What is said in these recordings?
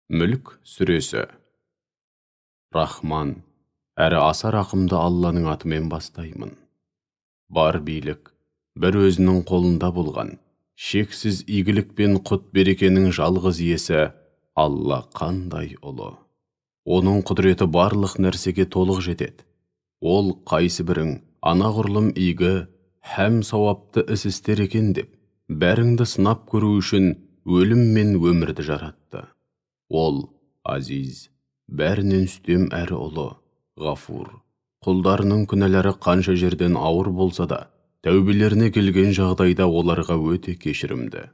Мүлк сүресі. Рахман, әрі аса рақымды Алланың атымен бастаймын. Бар билік бір өзінің қолында болған, шексіз игілік пен құт берекенің жалғыз иесі Алла қандай ұлы. Оның құдіреті барлық нәрсеге толық жетеді. Ол қайсы бірің анағұрлым игі һәм сауапты іс істер екен деп, бәріңді сынап көру үшін өлім мен өмірді жаратты. Ол азиз, бәрінен үстем әрі ұлы, ғафур. Құлдарының күнәлары қанша жерден ауыр болса да, тәубелеріне келген жағдайда оларға өте кешірімді.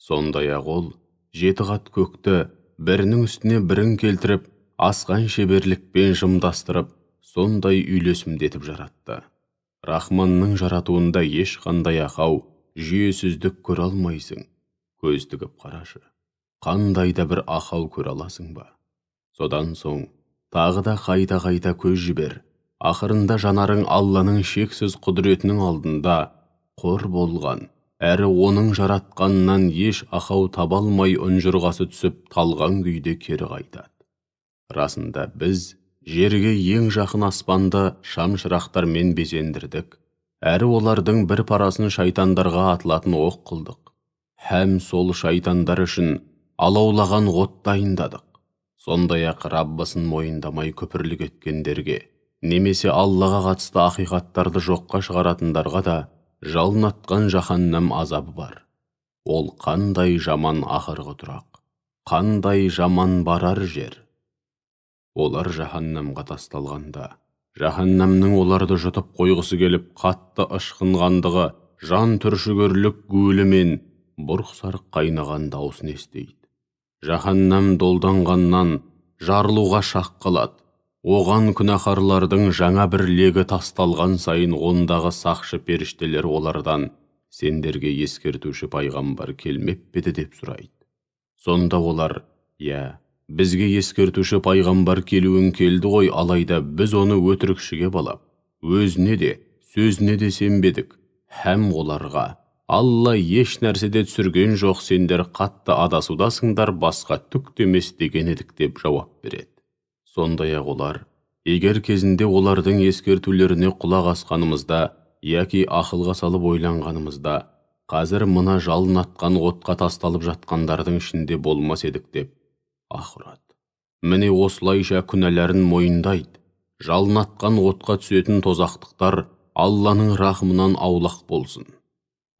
Сондай-ақ ол жеті қат көкті бірінің үстіне бірін келтіріп, асқан шеберлікпен жымдастырып, сондай үйлесімдетіп жаратты. Рахманның жаратуында ешқандай ақау, жүйесіздік көре алмайсың. Көз тігіп қарашы, қандай да бір ақау көре аласың ба? Содан соң тағы да қайта-қайта көз жібер. Ақырында жанарың Алланың шексіз құдіретінің алдында қор болған, әрі оның жаратқанынан еш ақау таба алмай ұнжырғасы түсіп талған күйде кері қайтады. Расында біз жерге ең жақын аспанды шам-шырақтармен безендірдік, әрі олардың бір парасын шайтандарға атылатын оқ қылдық. Һәм сол шайтандар үшін алаулаған от дайындадық. Сондай-ақ Раббысын мойындамай күпірлік еткендерге, немесе Аллаға қатысты ақиқаттарды жоққа шығаратындарға да жалын атқан жаһаннам азабы бар. Ол қандай жаман ақырғы тұрақ, қандай жаман барар жер. Олар жаһаннамға тасталғанда, жаһаннамның оларды жұтып қойғысы келіп қатты ышқынғандығы жан түршігерлік гуілімен бұрқ-сарқ қайнаған даусын естиді. Жаһаннам долданғаннан жарылуға шақ қалады. Оған күнәһарлардың жаңа бір легі тасталған сайын ондағы сақшы періштелер олардан сендерге ескертуші пайғамбар келмеп пе еді деп сұрайды. Сонда олар, иә, бізге ескертуші пайғамбар келуін келді ғой, алайда біз оны өтірікшіге балап, өзіне де, сөзіне де сенбедік. Һәм оларға, Алла еш нәрседе түсірген жоқ, сендер қатты адасудасыңдар, басқа түк те емес деген едік деп жауап береді. Сондай-ақ олар, егер кезінде олардың ескертулеріне құлақ асқанымызда, яки ақылға салып ойланғанымызда, қазір мына жалын атқан отқа тасталып жатқандардың ішінде болмас едік деп аһ ұрады. Міне осылайша күнәларын мойындайды. Жалын атқан отқа түсетін тозақтықтар Алланың рахымынан аулақ болсын.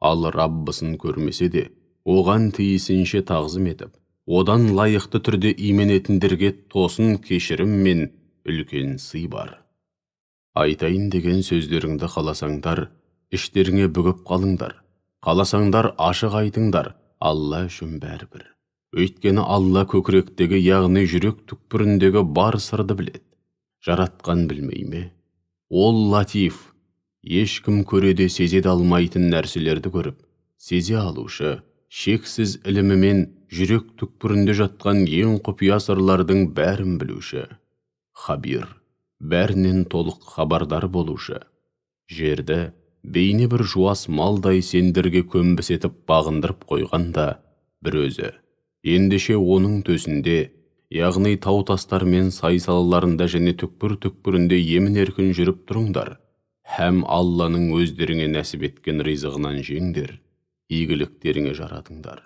Ал Раббысын көрмесе де, оған тиісінше тағзым етіп, одан лайықты түрде именетіндерге тосын кешірім мен үлкен сый бар. Айтайын деген сөздеріңді қаласаңдар, іштеріңе бүгіп қалыңдар. Қаласаңдар ашық айтыңдар, Алла үшін бәрібір. Өйткені Алла көкіректегі, яғни жүрек түкпіріндегі бар сырды біледі. Жаратқан білмей ме? Ол латиф, ешкім көре де сезе де алмайтын нәрселерді көріп, сезе алушы, шексіз ілімімен жүрек түкпірінде жатқан ең құпия сырлардың бәрін білуші. Хабир, бәрінен толық хабардар болушы. Жерді бейне бір жуас малдай сендерге көнбіс етіп бағындырып қойған да бір өзі. Ендеше оның төсінде, яғни тау тастар мен сай салаларында және түкпір-түкпірінде емін-еркін жүріп тұрыңдар. Һәм Алланың өздеріңе нәсіп еткен ризығынан жеңдер, игіліктеріңе жаратыңдар.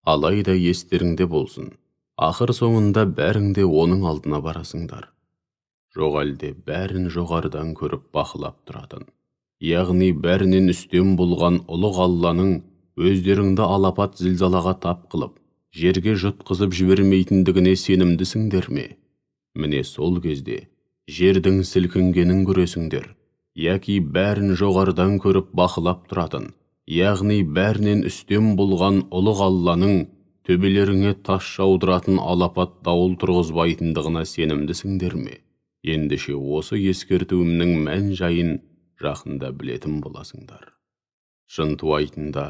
Алайда естеріңде болсын, ақыр соңында бәрің де оның алдына барасыңдар. Жоқ әлде бәрін жоғарыдан көріп бақылап тұратын, яғни бәрінен үстем болған ұлық Алланың өздеріңді алапат зілзалаға тап қылып, жерге жұтқызып жібермейтіндігіне сенімдісіңдер ме? Міне сол кезде жердің сілкінгенін көресіңдер, яки бәрін жоғарыдан көріп бақылап тұратын, яғни бәрінен үстем болған ұлық Алланың төбелеріңе тас жаудыратын алапат дауыл тұрғызбайтындығына сенімдісіңдер ме? Ендеше осы ескертуімнің мән жайын жақында білетін боласыңдар. Шынтуайтында,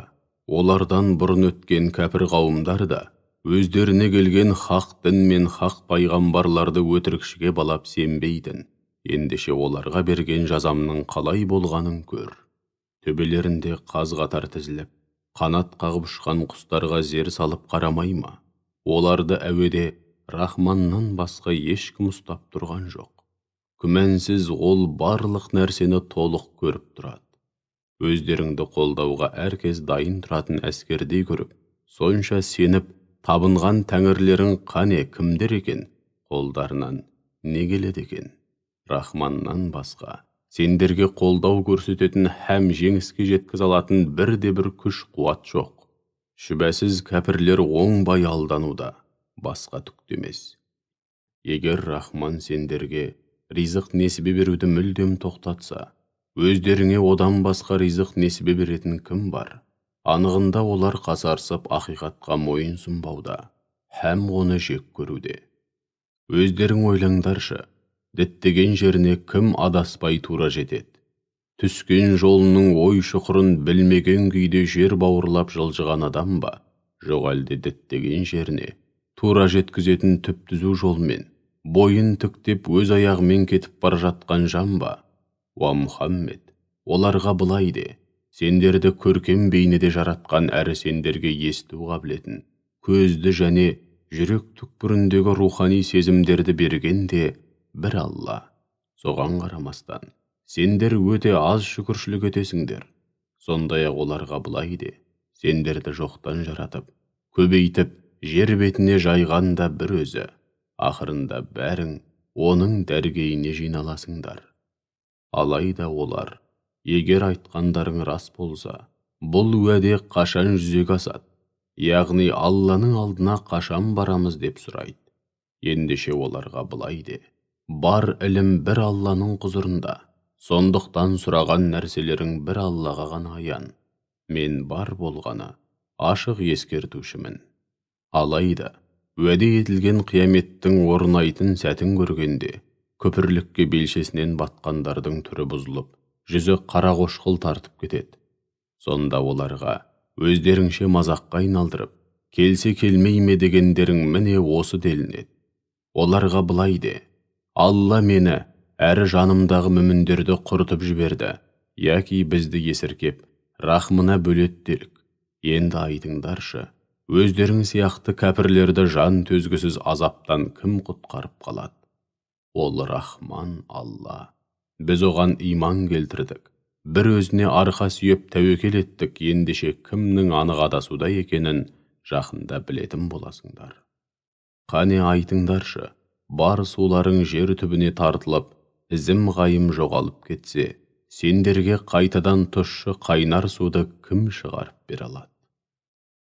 олардан бұрын өткен кәпір қауымдар да өздеріне келген хақ дін мен хақ пайғамбарларды өтірікшіге балап сенбейтін. Ендеше оларға берген жазамның қалай болғанын көр. Төбелерінде қаз қатар тізіліп, қанат қағып ұшқан құстарға зер салып қарамай ма? Оларды әуеде Рахманнан басқа ешкім ұстап тұрған жоқ. Күмәнсіз ол барлық нәрсені толық көріп тұрады. Өздеріңді қолдауға әркез дайын тұратын әскердей көріп, сонша сеніп, табынған тәңірлерің қане кімдер екен, қолдарынан не келеді екен? Рахманнан басқа сендерге қолдау көрсететін һәм жеңіске жеткізе алатын бірде-бір күш қуат жоқ. Шүбәсіз кәпірлер оңбай алдануда, басқа түк те емес. Егер Рахман сендерге ризық несібе беруді мүлдем тоқтатса, өздеріңе одан басқа ризық несібе беретін кім бар? Анығында олар қасарысып ақиқатқа мойын сұнбауда, һәм оны жек көруде. Өздерің ойлаңдаршы, діттеген жеріне кім адаспай тура жетеді? Түскен жолының ой шұқырын білмеген күйде жер бауырлап жылжыған адам ба? Жоқ әлде діттеген жеріне тура жеткізетін түп-түзу жолмен, бойын тіктеп өз аяғымен кетіп бара жатқан жан ба? Уа Мұхаммед, оларға былай де: сендерді көркем бейнеде жаратқан әрі сендерге есту қабілетін, көзді және жүрек түкпіріндегі рухани сезімдерді берген де бір Алла. Соған қарамастан, сендер өте аз шүкіршілік етесіңдер. Сондай-ақ оларға былай де: сендерді жоқтан жаратып, көбейтіп, жер бетіне жайған да бір өзі. Ақырында бәрің оның дәргейіне жиналасыңдар. Алайда олар, егер айтқандарың рас болса, бұл уәде қашан жүзеге асады? Яғни Алланың алдына қашан барамыз деп сұрайды. Ендеше оларға былай де: бар ілім бір Алланың құзырында, сондықтан сұраған нәрселерің бір Аллаға ғана аян. Мен бар болғаны ашық ескертушімін. Алайда уәде етілген қияметтің орнайтын сәтін көргенде, күпірлікке белшесінен батқандардың түрі бұзылып, жүзі қарақошқыл тартып кетеді. Сонда оларға өздеріңше мазаққа айналдырып, келсе келмей ме дегендерің міне осы делінеді. Оларға былай де: Алла мені әрі жанымдағы мүміндерді құртып жіберді, яки бізді есіркеп, рахмына бөлет делік. Енді айтыңдаршы, өздерің сияқты кәпірлерді жан төзгісіз азаптан кім құтқарып қалады? Ол Рахман Алла. Біз оған иман келтірдік, бір өзіне арқа сүйеп тәуекел еттік. Ендеше кімнің анық адасуда екенін жақында білетін боласыңдар. Қане айтыңдаршы, бар суларың жер түбіне тартылып, ізім ғайым жоғалып кетсе, сендерге қайтадан тұщы қайнар суды кім шығарып бере алады?